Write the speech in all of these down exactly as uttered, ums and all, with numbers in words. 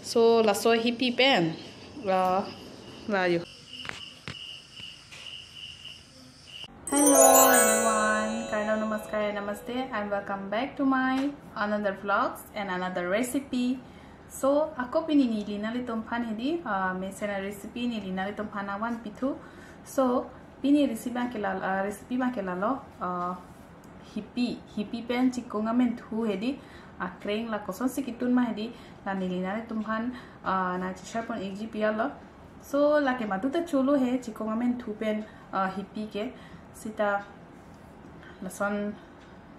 So, laso hipi pen, uh, layo. Hello everyone, Kardom, Namaskar and Namaste, and welcome back to my another vlogs and another recipe. So, ako pini neli nanglitumphan hedi, uh, mesen arecipe neli nanglitumphan nangvanpithu. So, pini recipe abangke la, uh, recipe abangke lalo, uh, hipi, hipi pen chikung amenthu hedi, akreng la kosonsi kitun ma hedi, la neli nanglitumphan, ah, nangcheshare pon-ikji pi alo. So, lake madu ta cholo he, chikung amenthu pen, ah, hipi ke, sita lason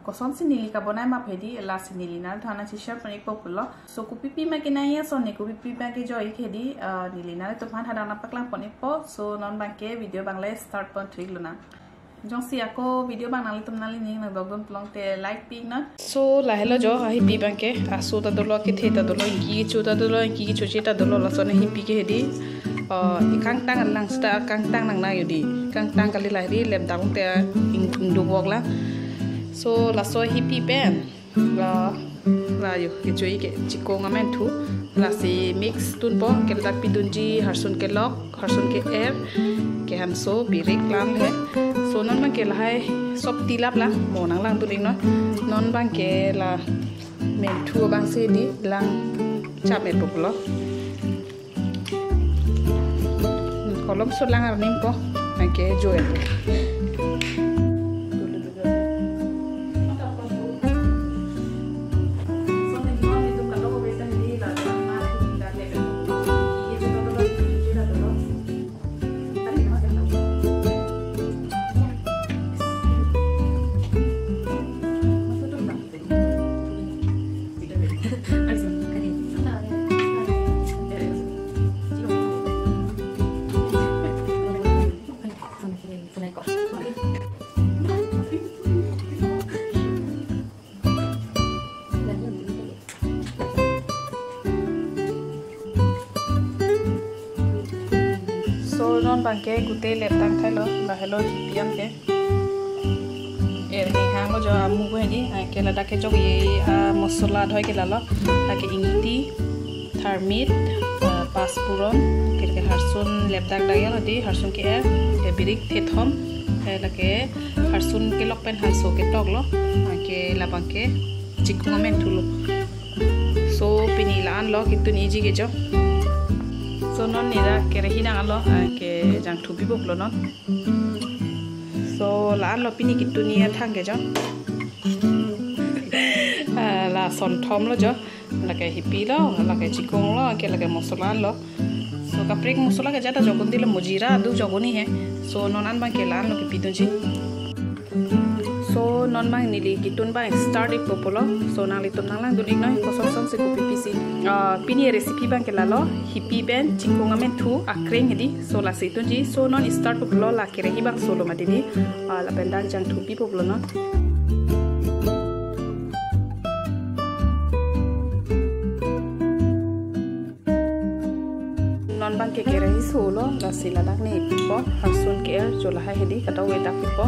kosonsi neli kabonai ma hedi, lasi neli nanglitumphan nangcheshare pon-ikpo pulo. So, kopipi ma kenangji ason ne, kopipi ma kejoi hedi, ah, neli nanglitumphan hadak nangpaklang pon-ikpo. So, non abangke video abang le start pon-ik lonang. Jongsi ako video abang nanglitum nanglining nangdokdun pulote like pi-iknon. So, lahelo jo, ahipi abangke, aso ta dolo, kethe ta dolo, ingki kecho ta dolo, ingki kechoche ta dolo, lason hipi ke hedi. Oh, kangtang lang seta kangtang nangnang hedi. Kangtang kali lahri lep dang te ing, ingduk vok la. So, laso hipi pen la, layo, kejoi ke chikung amenthu. Lasi mix tunpo, ke ladak pidunji harsun kelok, harsun ke-er, kehangso, birik, lam he. So, non abangke lahai sop tilap la, mo nanglangdun-iknon. Non abangke la menthu abangsi hedi lang chap-etpo pulo. Kolom so lang arnimpo, anke join. So, non abangke gutei lep dang thailo, lahelo hipi abangke. Er ni hanglo jo amu ko hedi, anke ladak kejok ye, ah, mosola dhoi ke lalo, anke ingti, tharmit, ah, pasphuron, anke harsun lep dak dak ya hedi, harsun ke-er, anke birik thethom, anke lake harsun kelok pen hangso ketok lo, anke labangke chikung amenthu lo. So, pini la-anlo kitun-ikji ke jo. So, non neli kerahi dang alo, anke jangthu pipo pulo non. So, la-anlo pini kitun-ik athang ke jo. Ah, la sonthom lo jo. Lake hipi lo, lake chikung lo, anke lake mosola lo. So, kaprek mosola ke jada jokdun dilo, mo jira adu jokdun he. So, non an abangke la-anlo kipidunji. So, non abang neli kitun abang start-ikpo pulo. So, nanglitum nanglangdun-iknon, koson kosonsi kopipi si. Ah, pini recipe abangke lalo, hipi pen chikung amenthu akreng hedi. So, lasi tunji. So, non start-po pulo, la kerahi abang solo mati hedi. Ah, lapen dak jangthu pipo pulo non. Non abangke kerahi solo, lasi ladak neli pipo, harsun ke-er, jo lahai hedi, kadokave dak pipo.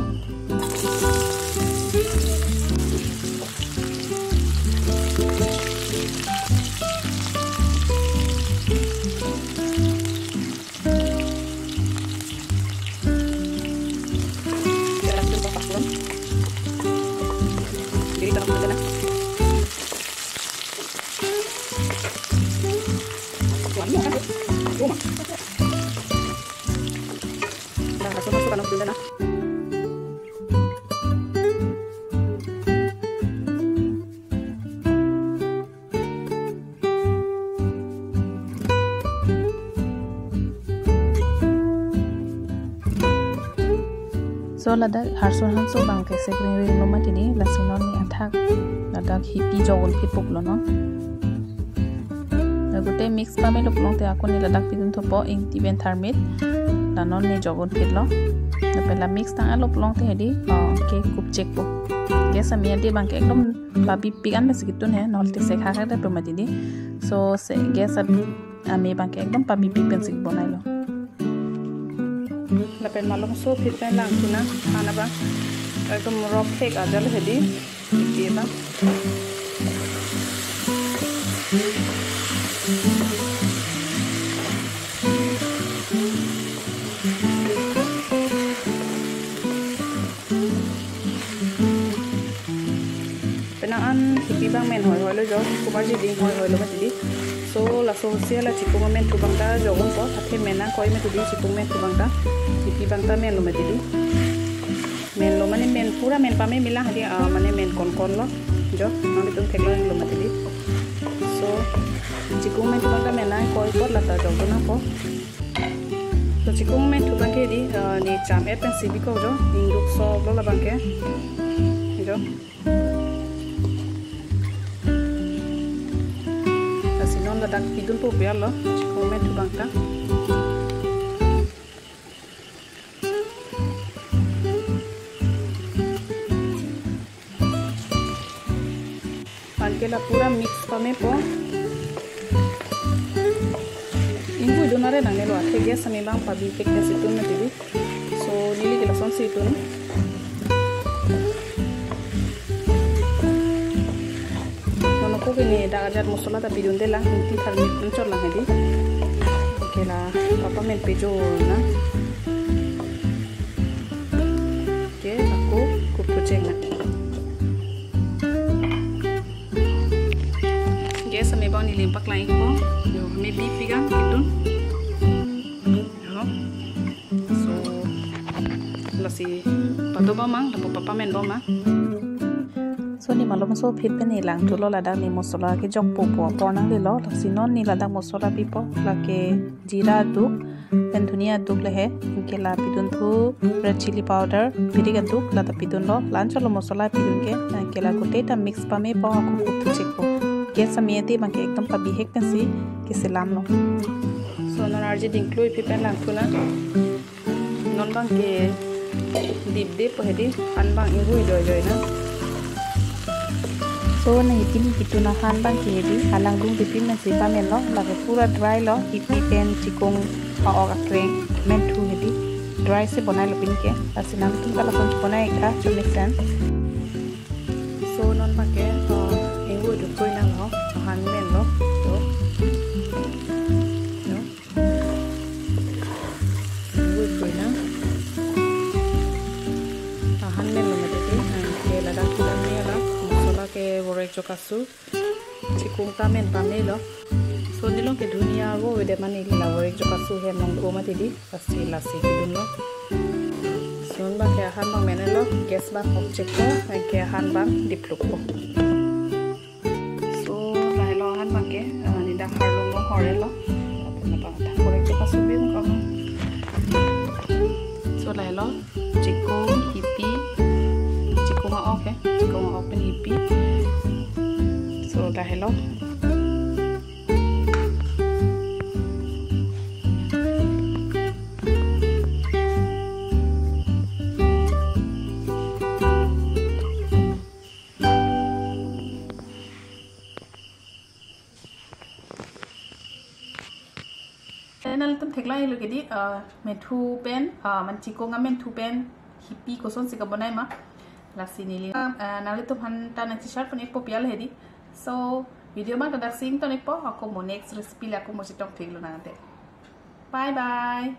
So, ladak harsun hangso abangke sekring ring lo mati hedi, lasi non neli athak ladak hipi jokdun phitpo pulo non. La gutei mix pamelo pulote ako neli ladak pidun thupo, ingti pen tharmit. La non neli jokdun phitlo. Lapen la mix tang-etlo pulote hedi, oh, ke kupchekpo. Gas ame adi abangke ekdom pabipik an pensi kitun he, note sek hak hak pu mati hedi. So, se gas ame abangke ekdom pabipik pensi bonailo. Lapen malomso phit pen langthu nang, han abang ekdom rock phek ajal hedi, hipi abang. Hoi hoi lo jo, komarji ding hoi hoi lo mati di. So laso si la chikung amenthu abang ta jok unpo, athe men nangkoi mati di, chikung amenthu abang ta, hipi abang ta menlo mati di. Menlo mane men pura men pame mela hadi, ah, mane men konkon lo jo, nanglitum theklonglo mati di. So chikung amenthu abang ta men nangkoi apot la ta jokdun nangpo. So chikung amenthu abang ke di, ah, ne cham-et pensi bikok jo, ingduk sok lo labang ke jo. Lasi non ladak pidunpo pu ya lo, chikung amenthu abang ta. Anke la pura mix pamepo. Ingvuidun are nangnelo, athe gas amebang pabihek pensi tun mati di. So neli ke lasonsi tun. Mono ko ke ne dak ajat mosola ta pidunde lang, ingti tharmik anchot lang hadi. Oke la, papa men pejo na. Oke, ako kup kucheng na. Gas amebang neli paklang ikpo. Yo, maybe pigan kitun. Yo. So lasi pado bomang, lapu papa men bomang. So ne malom so phit pen nelang thulo, ladak ne mosola kejokpo pu apor nanglelo. Lasi non ne ladak mosola pipo, lake jira aduk, pen dhania aduk lehe, anke la pidunthu red chilli powder, birik aduk, la ta pidunlo, la anchot lo mosola pidun ke, anke la gotei ta mix pamepo, ako kup thuchekpo. Gas ame ate abang ke ekdom pabihek pensi keselamlo. So non arje dingklui phi pen langthu na. Non abang ke dipdippo hadi, han abang ingvui joijoi na. So nangtum kitun ahan abang ke hadi, alang dung dipin nangsi pamenlo, lake pura dry lo, hipi pen chikung a-ok akreng amenthu hadi. Dry si bonailo pini ke, lasi nangtum ta lason bonai ka chomesen. So non abang ke, uh, ingvui dukoi nanglo, ahan menlo. So, no. Ingvui dukoi nang. Ahan menlo mati di, anke ladak kita ni ala, mosola ke vorek jokasu. Chikung ta men pamelo. So nelong ke dhania vo vede mane la vorek jokasu hem nangko mati di. Lasi lasi pidunlo. So non abang ke ahan abang menlo, gas abang off chekpo, anke ahan abang diplukpo. So lahelo ahan abang ke, ah, ne dak harlung lo horelo. Apun apa thang vorek jokasu bim kong. So lahelo chikung, hipi, chikung a-ok, eh, chikung a-ok pen hipi. So lahelo. Nanglitum theklonglo ke di, ah, menthu pen, ah, mane chikung amenthu pen hipi kosonsi kebonai ma. Lasi neli, ah, nanglitum aphan ta nangcheshare pon ikpo pu ya lo hadi. So video abang ta daksi ington ikpo, ako mo next recipe le ako mo chetong theklo nang ate. Bye bye.